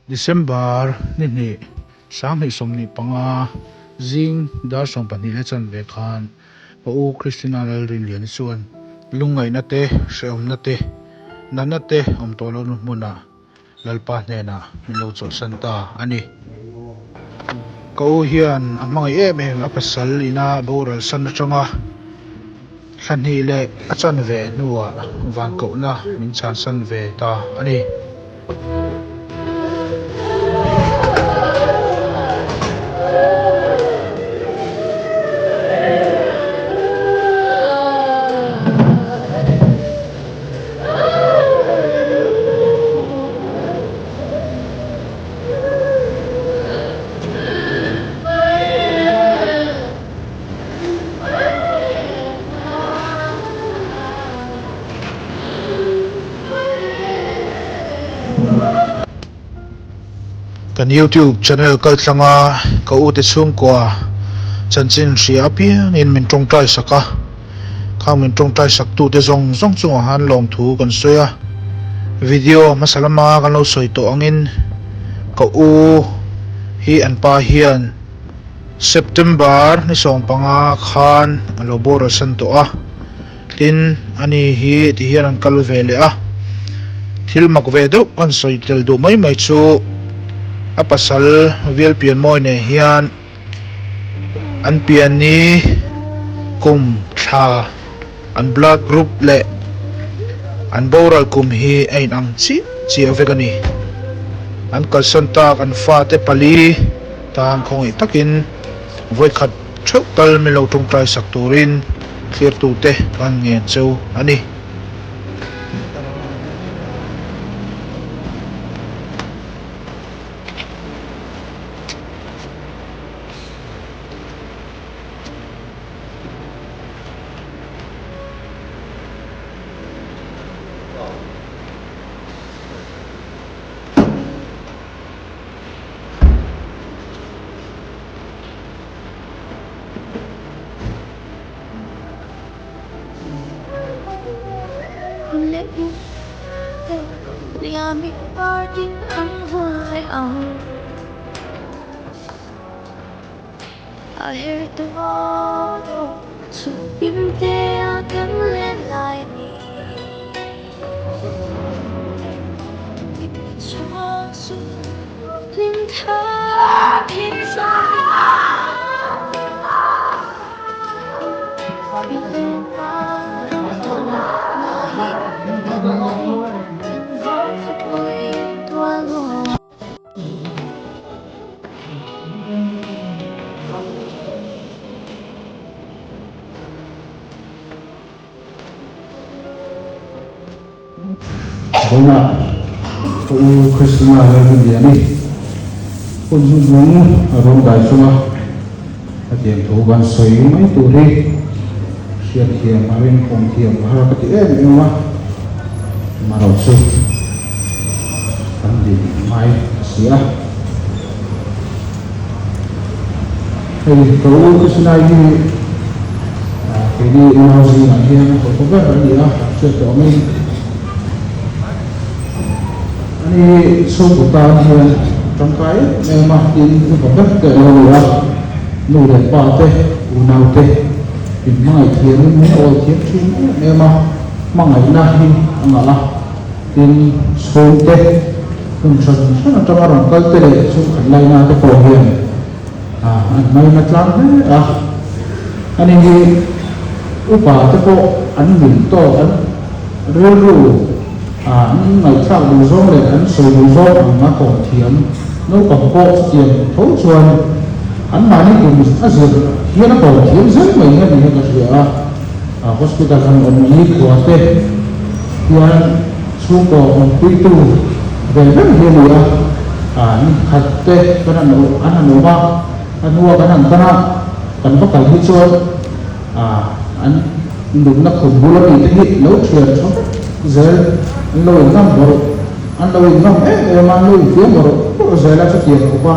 December ni hnih, 2025 zing dar 12 leh chanve khan ka u Christina Lalrinliani chuan lungngaihna te, hrehawmna te, natna te awm tawh lohna hmunah Lalpa hnenah min lo chawlhsan ta a ni. Ka u hian a hmangaih em em a pasal ina boral san atanga thla hnih leh a chanve hnuah vankohna min chhansan ve ta a ni. Kan YouTube channel kaltlanga ka ute chhungkua chanchin hria apiangin min tawngtai sak a. Khang min tawngtai sak tute zawng zawng chungah khan lawmthu kan sawi a, video hmasa lama kan lo sawi tawh angin ka u hi an pa hian September ni 15 khan a lo boral san tawh a, tin ani hi ti hian an kal ve leh a, thil mak ve deuh kan sawi tel duh mai mai chu a pasal Vialpianmawi nen hian. An pianni kum thla an blood group leh an boral kum hi a inang chiah chiah vek a ni. An kalsan tak an fate pali tan khawngaih takin vawikhat theuh tal min lo tawngtai sak turin thlirtute kan ngen cheu a ni. Vawiinah ka u Christina Lalrinliani hun hnuhnung a rawn dai chung a, a tiang thu kan sawi mai tur hi hriatthiam a rinkhawm thiam har ka ti em em a, amaherawh chu kan din ngai a si a. Hei ka u Christina hi keini unau zingah hian a hawlhawk ber a ni a, hriat tawh angin ani hi chhungkaw tan hian a tangkai em em a, tin upa ber te a lo ni a, nu leh pa te, unau te min hmangaih thiamin min awl thiam thin em em a, hmangaihna hi a ngah a, tin chhungte hmun hran hran atanga rawn kal te leh chhungkhat laina te pawh hian an hmaina tlang hle a, ani hi upa te pawh an mil tawk an rilru an ngaihthlak duh zawng leh an sawi duh zawng ang a kawm thiam naupang pawh chutiang tho chuan an mahni kum a zir hian a kawm thiam zel mai hian ni hi ka hria a, hospital han awm ni khua te hian chhungkaw awmpuitu ve ber hi a ni a, ni khat te kan han an han awm a, a hnua kan han tan a, kan va kal hi chuan an nunna khum bul a mi te hi lo thian tha vek zel, an lo inngam bawrh, an lo inngam em em a, an lo infiam bawrh bawrh zel a, chutiang khawpa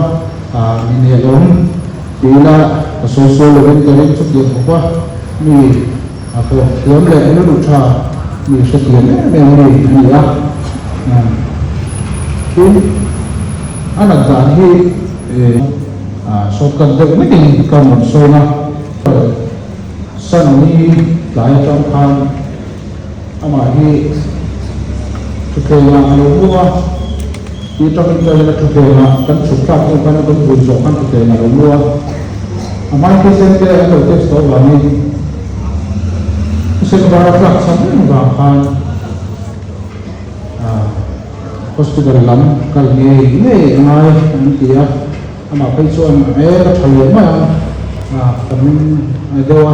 mi nelawm ti ila ka sawi sual lovin ka ring chutiang khawpa mi A kawm thiam leh rilru tha mi hrethiam em em mi a ni a. Tin, A nat dan hi shortcut deuh hlekin ka rawn sawi a. San ni tlai atang khan amah hi thutthlengah a lo mu a, ti atangin chuan a thutthlengah kan chhuk thlak hnu khan kan vui zawh khan thutthlengah a lo mu a. A hmai thisen te an lo test tawh avangin thisen var a tlak chhan reng vang khan Hospital lam kal ngei ngei a ngai an ti a, amah phei chuan e ka tha leh mai ang a ka meng deuh a,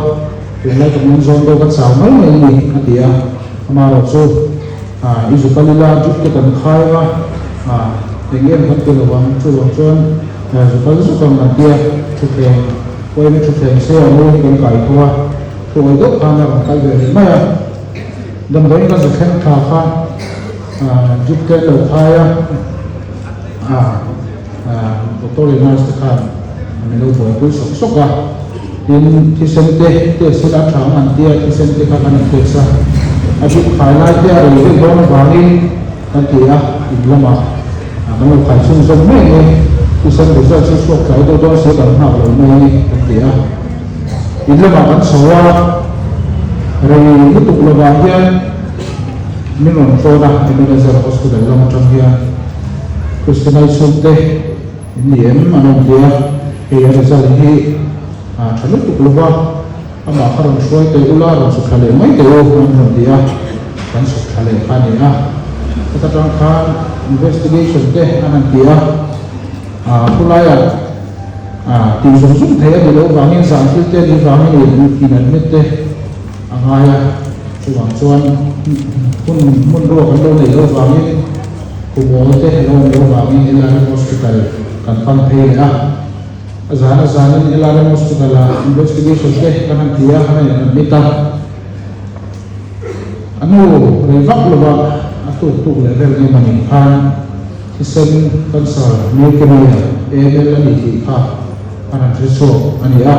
tunlai ka meng zawn deuh ka chau mai mai a ni a ti a, amaherawh chu i zu kal ila drip te kan khai ang a, eng em kan ti lo ang chuvang chuan zu kal zuk ang an ti a, thutthleng pawhin thutthleng se ang u kan kai tho a, thuawih deuh khan a rawn kal ve leh mai a. Damdawiin ka zu thleng thla kha drip te an lo khai a, doctor leh nurse te khan min lo buaipui sawk sawk a, tin thisen te test ila a tha ang an tia thisen te kha kan han test a, a drip khai lai te a rei deuh dawn avangin kan ti a, in lamah kan lo khai chhunzawm mai ang e, thisen result chu chhuak tlai deuh dawn si kan nghak lo mai ang e kan ti a. In lamah kan chho a, rei lutuk lovah hian min rawn tlawn a, Ebenezer Hospital lam atang hian Christinai chhungte in ni em an rawn ti a, hei a result hi a tha lutuk lova, amah kha rawn hruai teh ula, rawn chhuk thla leh mai teh u an rawn ti a, kan chhuk thla leh kha a ni a, heta tang khan investigation te an han ti a, khulaiah. Tih zung zung thei a ni loh vangin zan thil te ni vangin in admit te a ngai a, chuvang chuan hun hmun ruak an lo neih loh vangin khumawl te a lo awm loh vangin LRM Hospital kan pan phei leh a, a zan a zanin LRM Hospital ah investigation te kan han ti a, kan han in admit a, a nu rei vak lova a tuk tuk leh vel nge mawni khan. Thisen cancer, leukemia, AML a ni tih kha an han hre chhuak a ni a.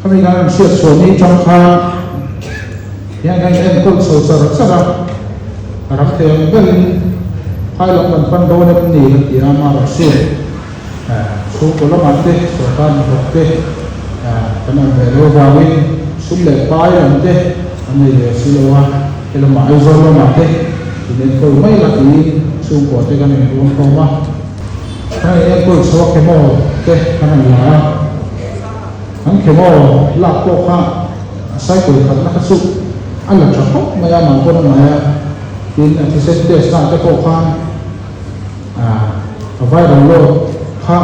Khami kan han hriat chhuah ni atang khan hian kan enkawl chho char char a, a ram thei ang berin phai lam kan pan dawn em ni kan ti a, amaherawhchu chhungkaw lamah te sorkar hnathawk te kan awm ve lo avangin sum leh pai lam te an nei ve si lo a. He lamah Aizawl lamah te in enkawl mai la tiin chhungkua te kan inruam hlawm a. Kan in enkawl chho a chemo te kan han la a, kan chemo lak pawh kha a cycle khatna kha chu a la tha khawp mai a, mah pawn a ngai a, tin a thisen test na te pawh khan a viral load kha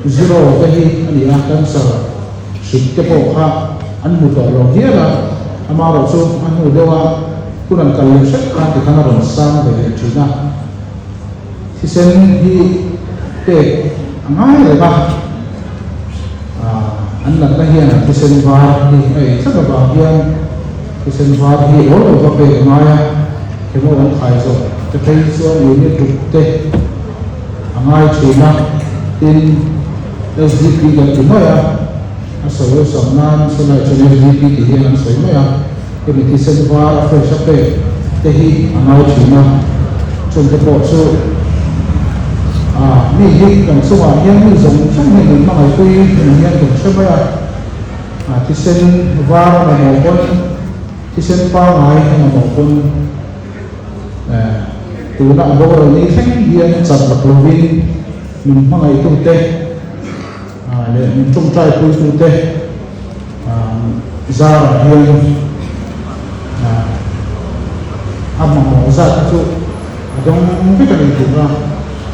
zero te hi a ni a, cancer hrik te pawh kha an hmu tawh lo hial a, amaherawh chu a hnu deuh a hun an kal leh hrep khan tikhan a rawn sang ve leh thin a, thisen hi pek a ngai reng a, an natna hian an thisen var hi a ei tlat avang hian thisen var hi awl lo va pek a ngai a, chemo an khai zawh te phei chuan unit ruk te a ngai thin a, tin SDP kan ti mai a, a sawi awlsam nan sawlai chuan SDP tih hian an sawi mai a, hemi thisen var a fresh a pek te hi a ngai thin a, chungte pawh chu ah mi hi kan chungah hian mi zawng zawng hian min hmangaihpui ni hian kan hre mai a, ah thisen var a mamawh pawn thisen pangai a mamawh pawn eh tuna a boral ni thleng hian chat lak lovin min hmangaihtute leh min tawngtai puitute zarah hian a mamawh zat te chu a dawng vek a ni tih kha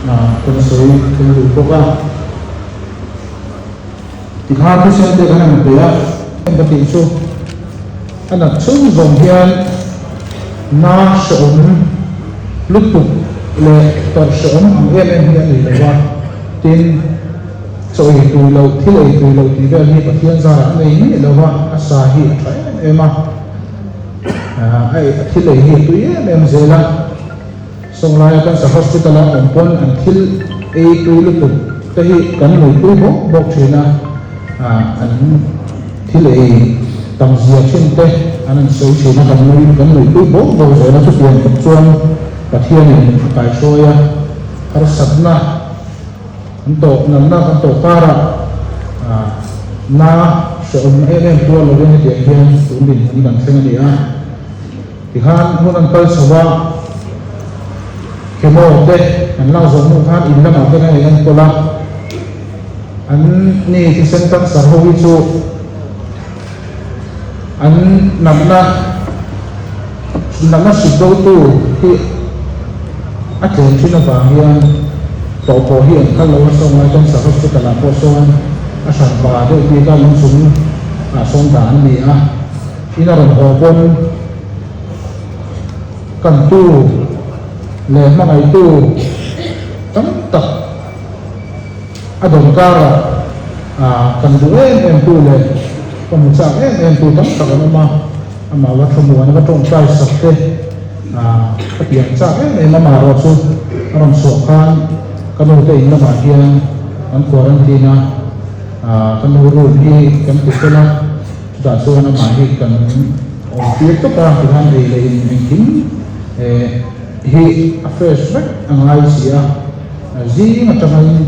kan sawi tel duh bawk a. Tikhan thisen te kan han pe a, ka tih chu a nat chhung zawng hian na hrehawm lutuk leh tawrh hrehawm ang em em hi a nei lo va, tin chaw ei tui loh, thil ei tui loh tih vel hi Pathian zarah a nei miah lo va, a sa hi a tha em em a, a thil ei hi a tui em em zel a. Sawnglaia Cancer Hospital-a awm pawn an thil ei tui lutuk te hi kan nuipui bawk bawk thin a, an thil ei tam zia thin te an han sawi thin a, kan nui kan nuipui bawk bawk zel a, chutiang tak chuan Pathianin a kaihruai a, harsatna kan tawh natna kan tawh karah na hrehawm em em tuar lovin hetiang hian tun dinhmun kan thleng a ni a. Tikhan hun an kal chho a, chemo te an lak zawh hnu khan in lamah te kan inenkawl a, an ni thisen cancer ho hi chu an natna natna hrik dotu hi a tlem thin avang hian tawh pawh hi an kal lo a, saw ngai cancer hospital ah pawh sawn a hran pa deuh bik a lungchung ah sawn dah an ni a. In a rawn haw pawn kantu leh hmangaihtu tam tak a dawn karah kan duh em em tu leh ka hmu chak em em tu tam tak an awm a, amah va thlamuan a va tawngtai sak te ka pian chak em em a, amaherawh chu a rawn chhuah khan ka nu te in lamah hian an quarantine a, ka nu room hi kan ti fel a. Chutah chuan amah hi kan awm tir tawp a, tikhan ei leh in engkim hi a fresh vek a ngai si a, zing atangin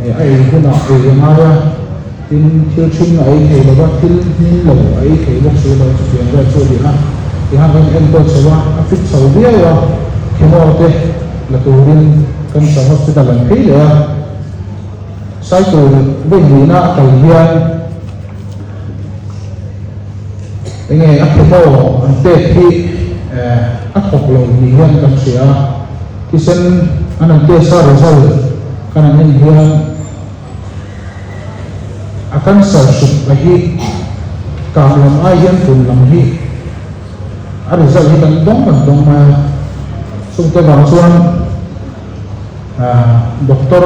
a ei hunah ei a ngai a, tin thil ṭhing a ei thei lo va, thil hmin lo a ei thei bawk si lo, chutiang vel chu a ni a, tikhan kan enkawl chho a, a fit chho viau a, chemo te la turin cancer hospital an phei leh a, cycle vawihnihna a kal hian. Enge a chemo an pek hi a thawk lo ni hian kan hria a, thisen an han test a result kan han en hian a cancer hrik a hi kang lam ai hian tun lam hi a result hi kan dawng kan dawng mai a, chungte vang chuan Doctor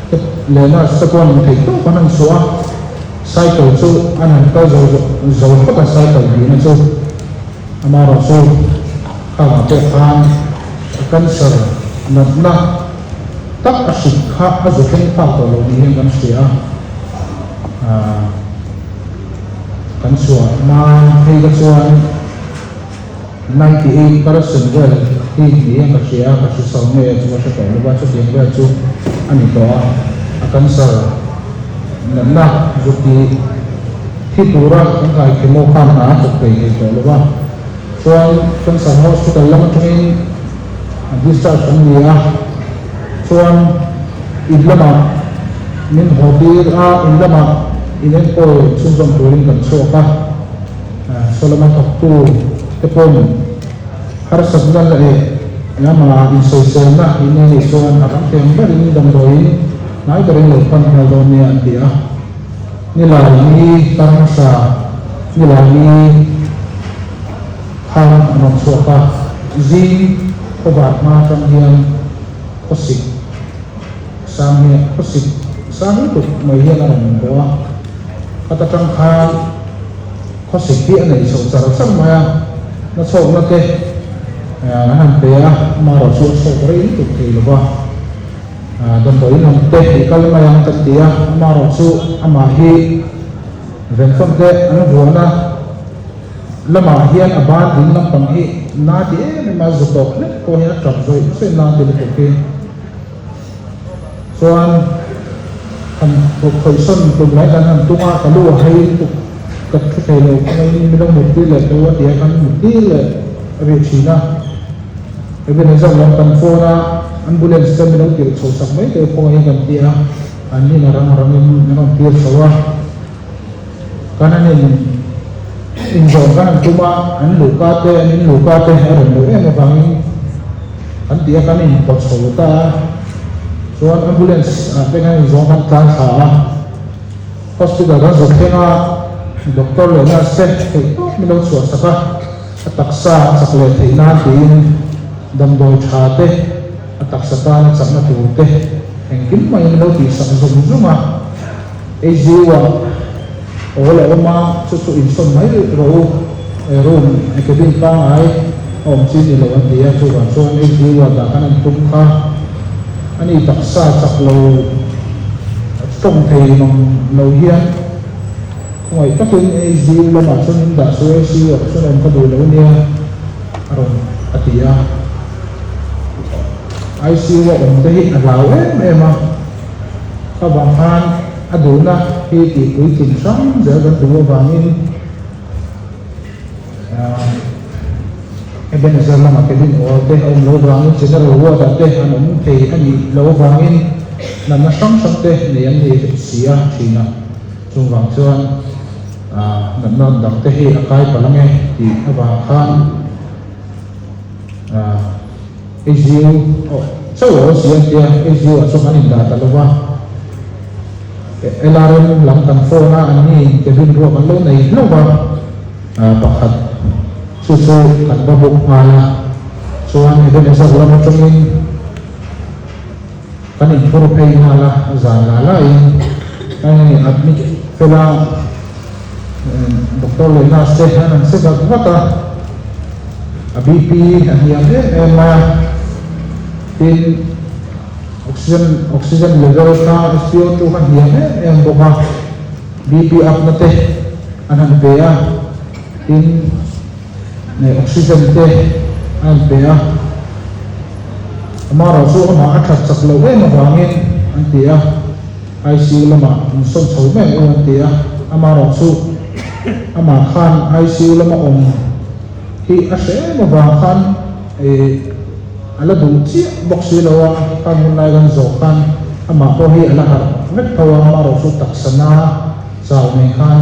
te leh nurse te pawh an theih tawp an han chhuah a, cycle chu an han kal zo zo phawt a, cycle tihna chu amaherawh chu khangah pawh khan a cancer natna tak a hrik kha a zu thleng phak tawh lo ni hian kan hria a, kan chhuah hma phei kha chuan. 98% vel hi ni a ka hria a, ka hre chho ngei a chu ka hre tawh lo va, chutiang vel chu a ni tawh a, a cancer natna zuk hi thi tura kan kai chemo khan hna a thawk thei thei tawh lo va, chuan cancer hospital lam atangin a discharge an ni a, chuan in lamah min haw tir a, in lamah inenkawl chhunzawm turin kan chhuak a. Solomon thawktu te pawn harsatna leh engemaw insawiselna in nei nih chuan a rang thei ang berin damdawiin hnai berin lo pan nghal dawn nia an ti a. Nilai ni kar hmasa nilai ni khan an rawn chhuak a. Zing khawvar hma atang hian khawsik sang hian khawsik sang lutuk mai hian a rawn bawh a. Khat atang khan. Khawsik hi a nei chho char char mai a, na chhawkna te an han pe a, amaherawh chu a chhawk rei lutuk thei lo va, damdawiin lam te i kal mai ang kan ti a, amaherawh chu amah hi venfawm te an vuahna lamah hian a ban ding lampang hi na ti em em a, zu tawk hlek pawh hian a tap zawih zawih na ti lutuk hi. Chuan han khawihsawn tum lai kan han tum a, ka lu a hai lutuk ka thu thei lo khawngaiin min lo mut tir leh tho a ti a, kan mut tir leh rih thin a. Ebenezer lam kan phone a, ambulance te min lo tirh chho sak mai teh khawngaiin kan ti a, an nin a rang rangin an rawn tir chho a. Kan an in inzawm kan han tum a, an luhka te an in luhka te a rawn luh em avangin kan tih a kan in pawt chho ta a, chuan ambulance ah te kan inzawm kan tlan thla a, hospital kan zawh thleng a, doctor leh nurse te theih tawp min lo chhuah sak a, a taksa a chak leh theih nan tiin damdawi tha te a taksa tana chakna tur te engkim mai min lo tih sak zung zung a. AGU-ah awl a awm a, chu chu insawn mai rawh u, room cabin pangngai a awm chi ni lo an ti a, chuvang chuan AGU-ah dah khan an tum kha. Ani taksa chak lo tawng thei mang lo hian khawngaih takin AGU lamah chuan in dah chu ACU-ah chuan awm ka duh lo nia a rawn a ti a. ICU a awm te hi a hlau em em a, kha vang khan a duhna hi tih puitling hrang zel kan duh avangin Ebenezer lamah cabin awl te a awm lo vangin General ward ah te an awm thei a nih loh avangin natna hrang hrang te nei an ni si a thin a, chuvang chuan natna dang te hi a kai palh ange tih avang khan Eiziu chauh a awm si an tia, Eiziu ah chuan an indah ta lo va, LRM lam kan phone a, an ni cabin ruak an lo nei hlauh va, pakhat chu chu kan va book nghal a, chuan Ebenezer lam atangin kan inphur phei nghal a, zan la laiin hei admit fel a, Doctor leh nurse te an han che vat vat a, a BP a hniam em em mai a, tin oxygen oxygen level kha SpO2 kha hniam em em bawk a, BP up na te an han pe a, tin oxygen te an han pe a, amaherawhchu amah a that chak loh em avangin an ti a. ICU lamah an sawn chho mek u an ti a, amaherawhchu amah khan ICU lama awm hi a hre em avang khan ih a la duh chiah bawk si lo a, khan hun lai kan zawh khan amah pawh hi a la harh vek tho a, amaherawhchu taksa na chau nei khan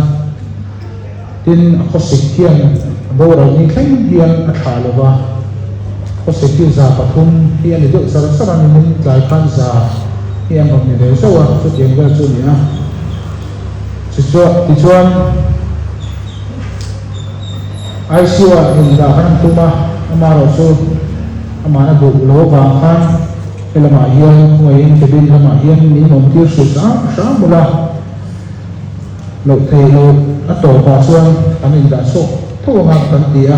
tin a khawsik hian a boral ni thleng hian a thlah lo va, khawsik hi 300 hi a ni deuh char char a, nimin tlai khan za hi an rawn ni ve zauh a, chutiang vel chu a ni a. Tichuan ICU ah indah khan an tum a, amaherawhchu amahna duh lo avang khan he lamah hian khawngaihin cabin lamah hian min awmtir hrih hram hram ula. Loh theih loh a tawpah chuan kan indah chhuak tho anga kan ti a,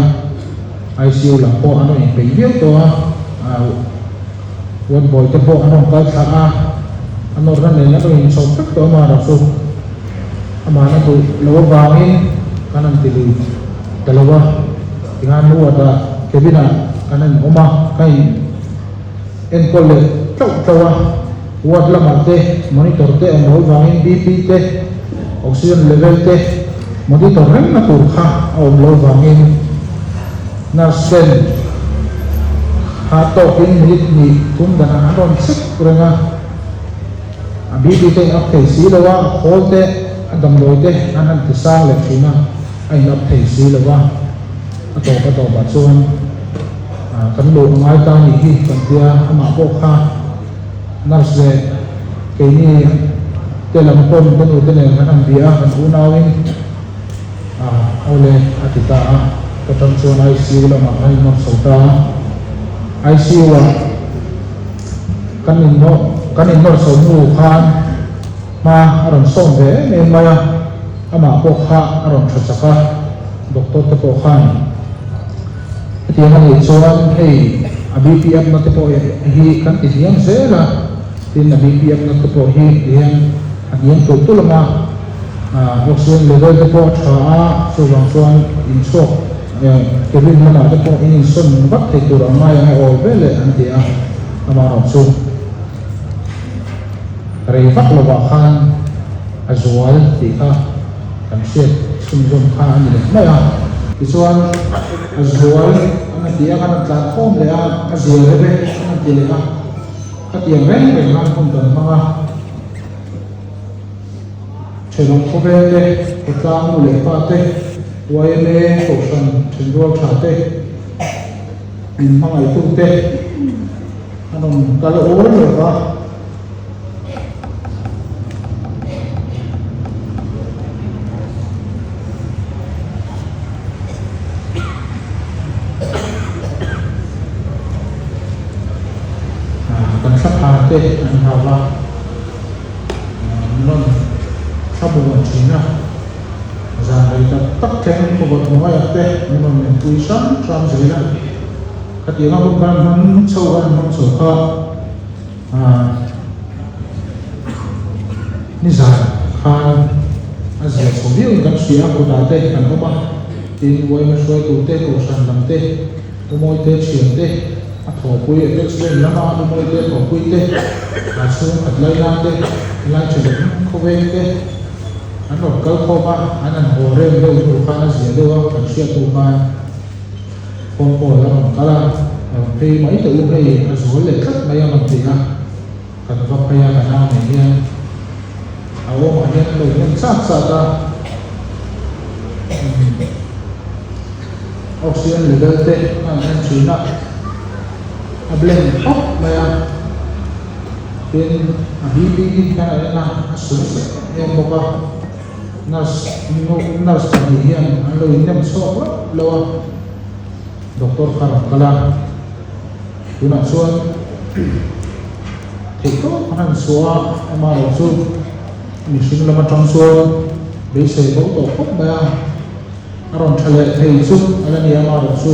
ICU lam pawh an rawn inpeih viau tawh a, ward boy te pawh an rawn kal thla a, a nawrna nen an rawn inchhawp vek tawh amaherawh chu amahna duh lo avangin kan han ti lui ta lo a, tikhan ward ah cabin ah kan han awm a, ka in enkawl leh tlauh tlauh a. Ward lamah te monitor te awm lo vangin BP te, oxygen level te monitor reng na tur kha a awm lo vangin nurse ten kha tawkin minute hnih thum danah an rawn check reng a, a BP te in up thei si lo a, a khawl te, a damdawi te an han ti sang leh thin a, a in up thei si lo a, a tawp a tawpah chuan kan luh a ngai ta nih hi kan tia amah pawh kha. Nurse leh keini te lam pawn ka nu te nen kan han bia a, kan unauin awle a ti ta a, ka tang chuan ICU lamah kan inawm chho ta a, ICU ah kan inawm kan innawr chho hnu khan hma a rawn sawm ve em em mai a, amah pawh kha a rawn tha chak a, doctor te pawh khan. Hetiang a nih chuan hei a BP up na te pawh hi kan ti hniam zel a, tin a BP up na te pawh hi tihian a hniam tulh tulh ang a, oxygen level te pawh a tha a, chuvang chuan inchhuak cabin lamah te pawh in insawn vat thei tur ang ngai ang e awl vel eh an ti a, amaherawhchu rei vak lovah khan a zual tih kha. Kan hriat chhunzawm kha a ni leh mai a. Tichuan, a zual an a ti a, kan han tlan khawm leh a, a zia reuh e an han ti leh a. Khatiang reng reng khan hun kan hmang a. Thenawm khawvel te, khawtlang nu leh pa te, yma kohhran thenrual tha te, min hmangaihtu te an rawn kal awl lo va. Kan thla phar te an hau a, an rawn thla buan thin a, zan rei tak tak thleng khawvawt hnuaiah te an rawn lenpui hram hram zel a, khatianga hun khan hmang chho a, an hmang chho kha. Nizan khan a zia chho viau in kan hria a, kutah te kan awm a, tin uaima hruaitu te, kohhran lam te, umawi te, thian te. A thawhpui Apex Bank lama Lumawi te thawhpui te, a chhungkhat laina te, helai thenawm khawveng te an rawn kal khawm a, an han haw rem deuh hnu khan a zia deuh a, kan hriat hnu khan phone call a rawn kal a, rawn phei mai teh u hei a zual leh tlat mai a rawn ti a, kan va phei a ka nau nen hian a awmah hian an lo hnem chak chak a. Oxygen level te a han en thin a, a blank khawp mai a, tin a BP khan a en a, a sum em em bawk a, nurse nurse pahnih hian an lo innem chhuak loh loh a, doctor kha a rawn kal a, tunah chuan theihtawp a han chhuah a, amaherawhchu. Mihring lam atang chuan beisei bo tawh khawp mai a, a rawn tha leh thei chu a la ni a, amaherawh chu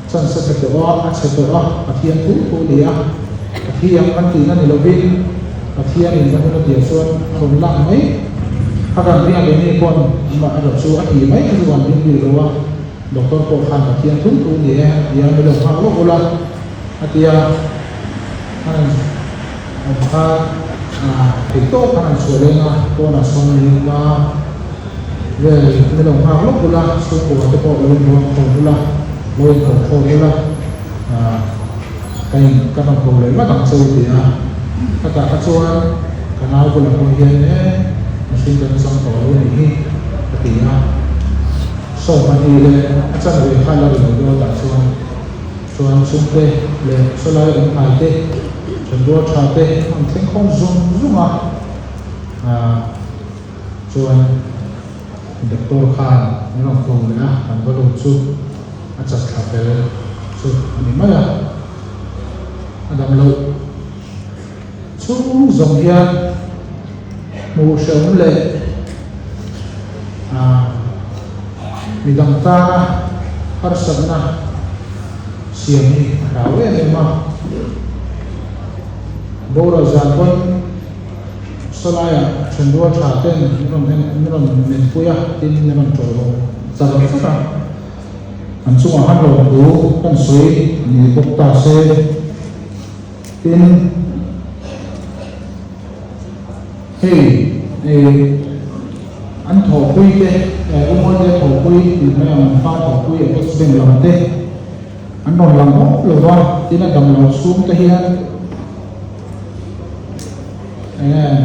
chance a chhe tawh a, a chhe tawh a, Pathian thu thu a ni a, Pathian kan tihna ni lovin Pathianin a hun a tia chuan a rawn lak mai kha kan ring a, keini pawn amaherawh chu a tih mai kha chu kan ring bik lo a, doctor pawh khan Pathian thu thu a ni e a ti a, mi lo nghak lawk ula a ti a, An kha theih tawk khan an chhuah leng a, pawnah sawn min la vel ni lo nghak lawk ula, chhungkua te pawh lo inruang khawm ula, lo inko khawm ula, ka in ka rawn ko leh vat ang che u ti a. Khatah kha chuan ka nau bulah pawh hian e mihring kan chang tawh lo nih hi ka ti a. Sawmhmahni leh a chanve kha la ri lo deuh atah chuan. Chuan chhungte leh sawlai awm hnai te, thenrual tha te an rawn thleng khawm zung zung a, chuan doctor khan min rawn ko leh a, kan va lut chu a chat thla fel chu a ni mai a, a dam loh chhung zawng hian hmuh hrehawm leh midang tana harsatna siam hi a hlau em em a. Boral zan pawn sawlaiah thenrual tha ten min rawn en min rawn menpui a tin min rawn tawlh char char a. An chungah han lawmtu kan sawi ni bawk ta se. Tin, hei an thawhpui te, Umawi te thawhpui tih mai ang an fa thawhpui Apex Bank lam te an rawn lang mawp lo va, tin a dam lo chhung te hian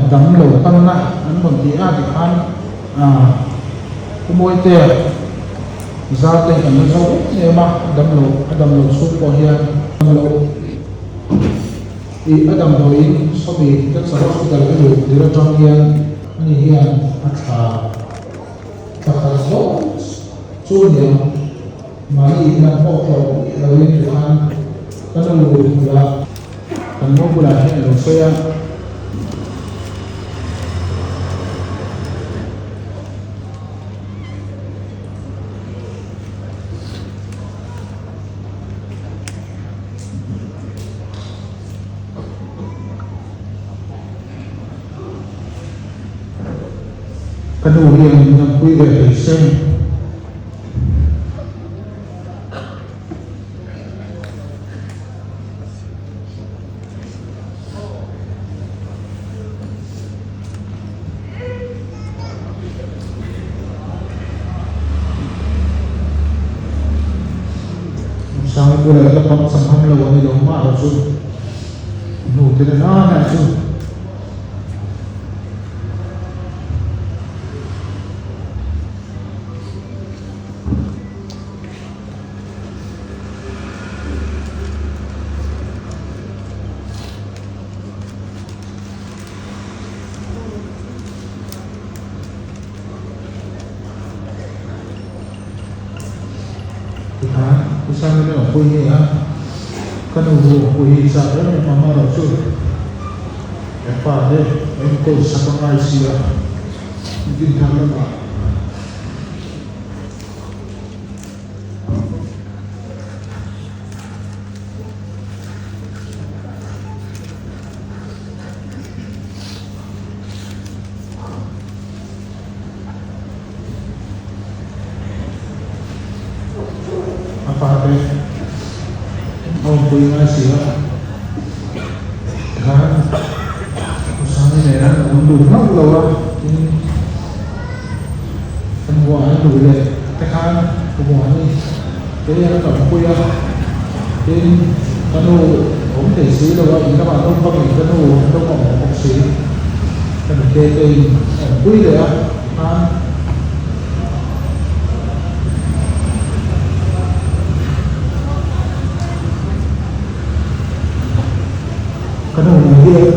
dam lo tanna an rawn ti a tikhan Umawi te zar te hi kan la zo em em a, a dam lo a dam lo chhung pawh hian dam lo. Ih a damdawiin sawmi cancer hospital ka luh tir atang hian ani hian a thla thla khat zawk chu a niang mahni in lam pawh tlawh miah loin tikhan ka nu bulah kan nu bulah hian a lo sawi a. Ka nu hian min dampui ve thei se. Sang bulah ka pang chang ham lo a ni lo mah lo chu hnu te na na chu. Tikhan Pu Samuel a pui nge a, ka nu hu a pui hi chak em em a amaherawhchu ka pa te enkawl sak a ngai si a, Dinthar lamah. A pa te a awmpui. pui ngai si a, tikhan U Sangi nen an awm dun hlauh lo a, tin ka nu ah an duh leh te khan U Muani te an tam pui a, tin ka nu awm thei si lo a, in lamah naupangin ka nu an lo mamawh bawk si, ka nute te in awmpui leh a, tikhan. Ka nu nen hian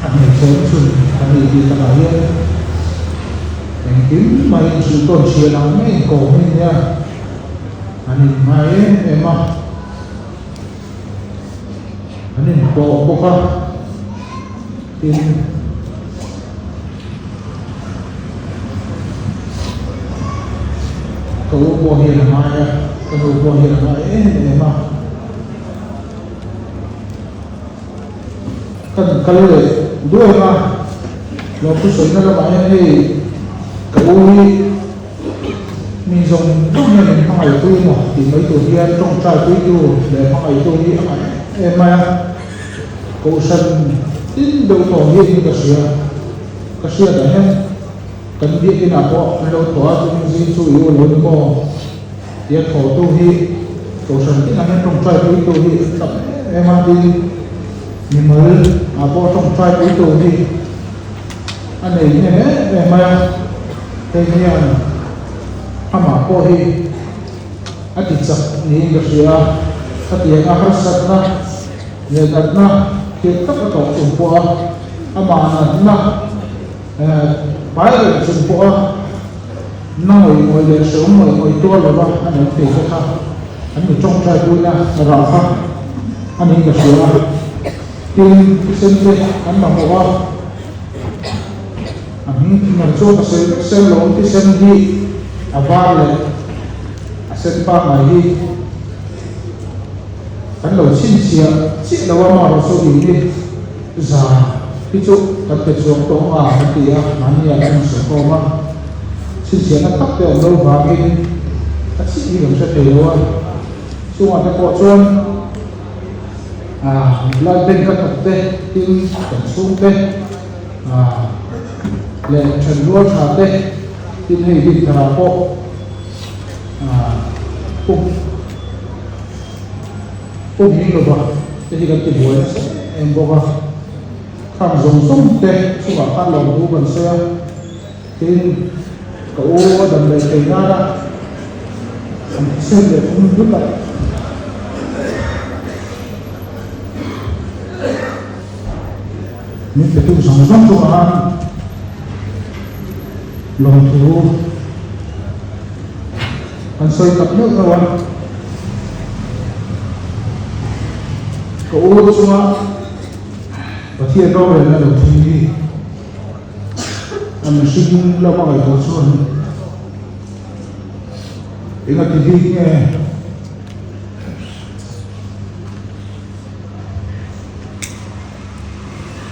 a hmeichhe awm chhun ka ni tih takah hian engkim mai inhrilh tawn thian ang mai inkawm hi nia an inngai em em a, an inpawh bawk a, tin. Ka u pawh hian a ngai a, ka nu pawh hian a ngai em em a. Kan kal leh duai a, lawmthu sawina lamah hian hei ka u hi mi zawng zawng hian min hmangaihtu emaw tih mai tur hian tawngtai puitu leh hmangaihtu hi a ngai em em mai a. Kohhran tin deuh tawh hi in ka hria, ka hriat ah hian kan biakin ah pawh an lo thawh a, chumin zing chu i u lo ni maw tia thawh tu hi kohhran tin ah hian tawngtai pui tu hi an tam em em a, tin mimal ah pawh tawngtai pui tu hi a nei hnem em em mai a, hei hian amah pawh hi a ti chak niin ka hria a, khatiang a harsatna leh natna khirh tak a tawh chung pawh a, amah natna pai reng chung pawh a na ngawih ngawih leh hrehawm ngawih ngawih tuar lova a awm thei te kha an mi tawngtai puina rah kha a niin ka hria a, tin thisen te an mamawh a, a hming man chu ka sawi vek sel lo, thisen hi a var leh a sen pangngai hi. Kan lo chhinchhiah chiah lo a marawh chu in hi za hi chu kan pe chuang tawh ang a kan ti a, mahni ah kan insawi khawm a, chhinchhiahna tak te awm lo vangin a chhit hi kan hre thei lo a, chungah te pawh chuan ah blood bank a thawk te tin kan chhung te ah leh thenrual tha te tin hei dinthar ah pawh ah pump. Pawh hming lova te hi kan ti buai nasa em em bawk a, khang zawng zawng te chungah khan lawmthu kan sawi a, tin ka u a dam leh thei nana an thisen leh thum hlut a. Min pe tu zawng zawng chungah khan lawmthu An sawi tak meuh meuh a, ka u chunga Pathian rorelna lo thleng hi a mihring lama ngaihtuah chuan eng a ti bik nge?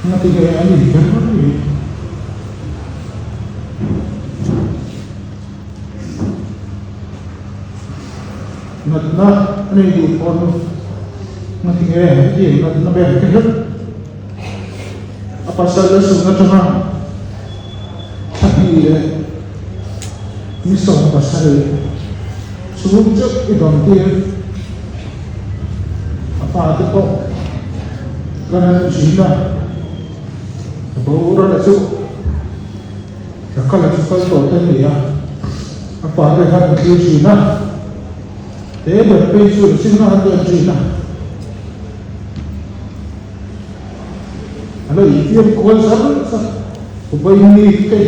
Engati nge an inher mai? Natna a nei duh pawn ngati nge hetiang natna ber te hlek a pasal a sun atanga thahnih leh ni 17 chhung chauh i dawm tir a pa te pawh kan han thin a, a boral a chu. Ka kal a chu kal tawh te ni a, a pa te khan an thlir thin a, te ber phei chu an chin a han en thin a, a lo infiam kual zar zar Ubaini te.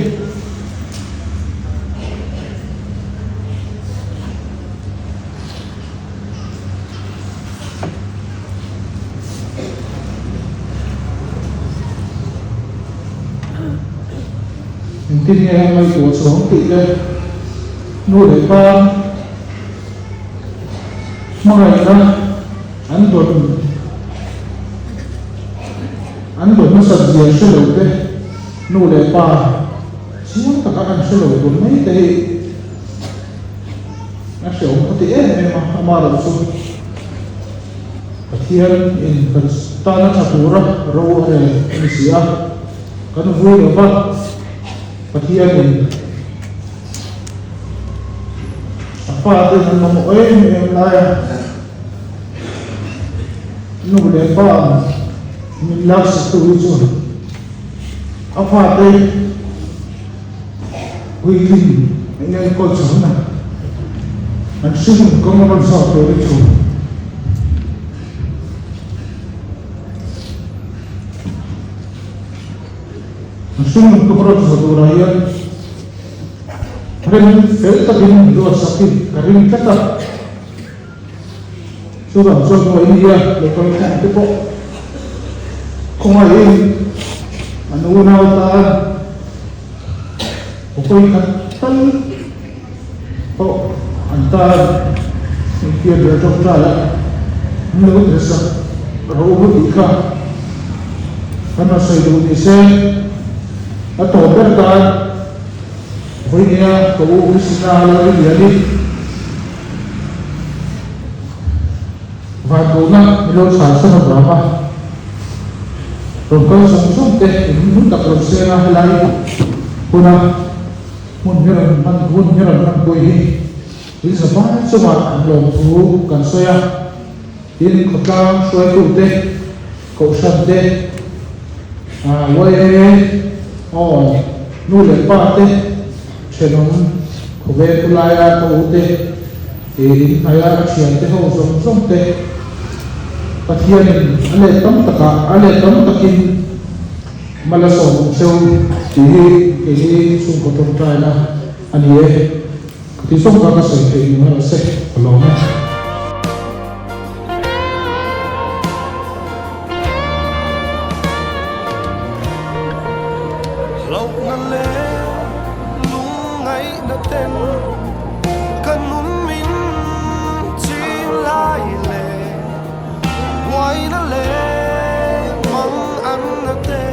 Engtin nge a ngaihtuah chuang tih te nu leh pa hmangaihna an dawn an dawn nasat zia hre lo te nu leh pa chiang taka an hre lo tur mai te hi a hreawm ka ti em em a, amaherawhchu. Pathian in kan tana tha tura ro a rel a ni si a, kan vui lo va, Pathian in a fate an mamawh em em lai a, nu leh pa min laksak tu hi chuan a fate puitling an enkawl chho na an hringnun kawng a rawn zawk tur hi chu an hringnun kawng a rawn zawh turah hian rem fel takin ruatsak hi ka ring tlat a. Chuvang chuan maw India local khawng te pawh khawngaihin an unau tan pawi khat tal pawh an tan infiam leh tawngtai a an lo tel sak rawh u tih kha kan rawn sawi duh ni se a tawp ber tan vawinia ka u Wilsona lo ri lian i. Vanduhna min lo chhansan avanga rawn kal zawng zawng te in hmun tak lo seng a, helai huna hmun hi rawn hman hun hi rawn hman pui hi in zavai chungah an lawmthu kan sawi a, tin khawtlang hruaitute, kohhran te, YMA aw nu leh pa te, thenawm khawvel khawlaia ka u te, in hnaia a thiante ho zawng zawng te Pathianin a let tam takah a let tam takin mal a sawm ang cheu tih hi kei hi chhungkaw tawngtaina a ni e. Ka ti zawng kha ka sawi theih ni mai rawh se, ka lawm e. Hlauhna leh lungngaihna ten ka nun min ching lai leh buaina leh mang anna te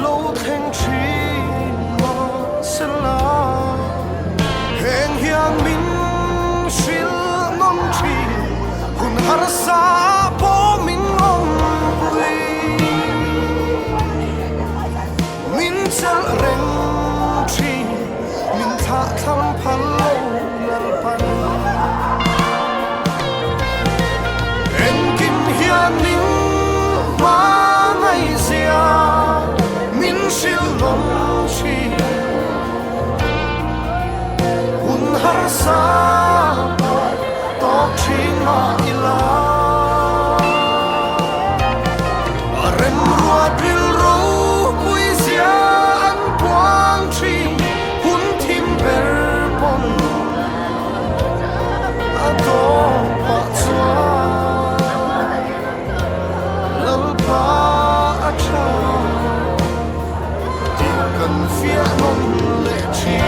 lo thleng thin mahsela heng hian min hrilh nawm thin hun harsa pawh min awmpui min chelh reng thin min thlah thlam phal lo lalpan engkim hian min hmangaihzia min hrilh nawm thin hun harsa pawh tawk thin mah ila a remruat rilru puizia an puang thin hun thim ber pawn a tawpah chuan Lalpa a tha tih kan fiah nawm leh thin.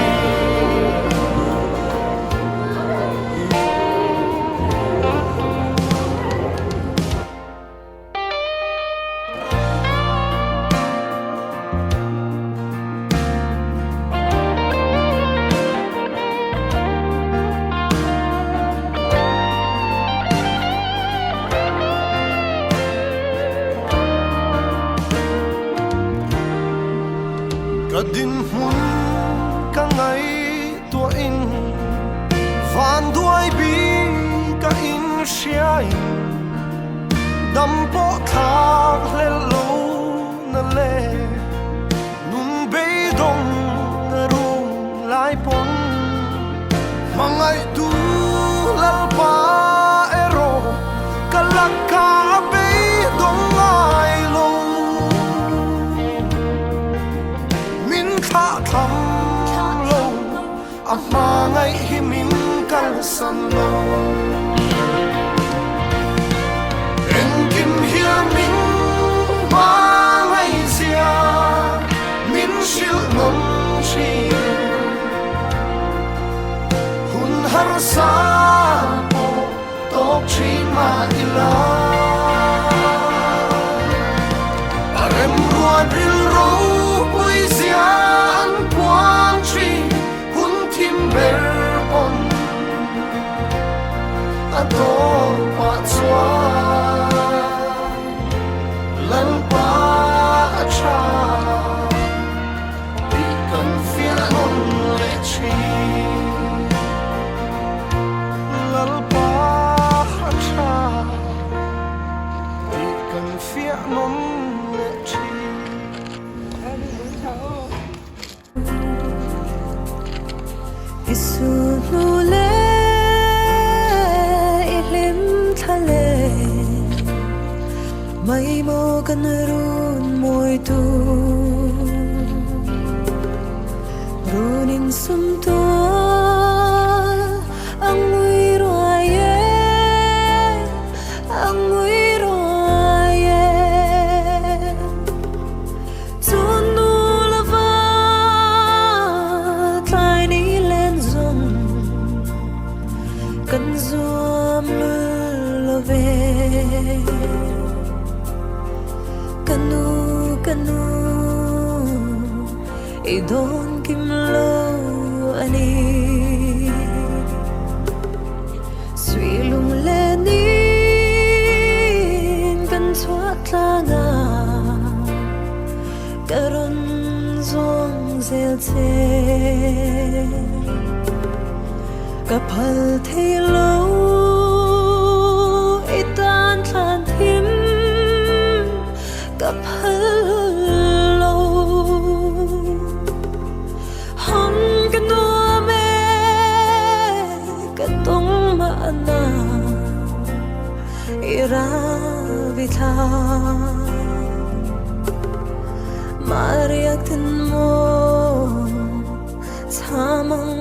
Ka dinhmun ka ngaihtuahin vanduai bik a inhriain dam pawh thlak hlel lo na le nun beidawng na rum lai pawn hmangaihtu Lalpa erawh ka laka a beidawng ngai lo. Min thlah tham lo a hmangaih hi min kalsan lo. Engkim hian min hmangaih zia min hrilh nawm thin. Hun harsa pawh tawk thin mah ila. A remruat rilru puizia an puang thin hun thim ber pawn a tawpah chuan. Zai maw kan run mawitu Run in sum tual a ngui ruai e A ngui ruai e Chun nu lova tlai ni len zawng Kan zuam lul lo ve. Ka nu, ka nu, i dawn kim lo a ni. Suih lung len in kan chhuah tlang a, ka rawn zawng zel che. Ka phal thei lo i tan thlan thim ka phal lo Hon ka nuam e ka tung mahna i ravi thla Mariak thin maw Chamang.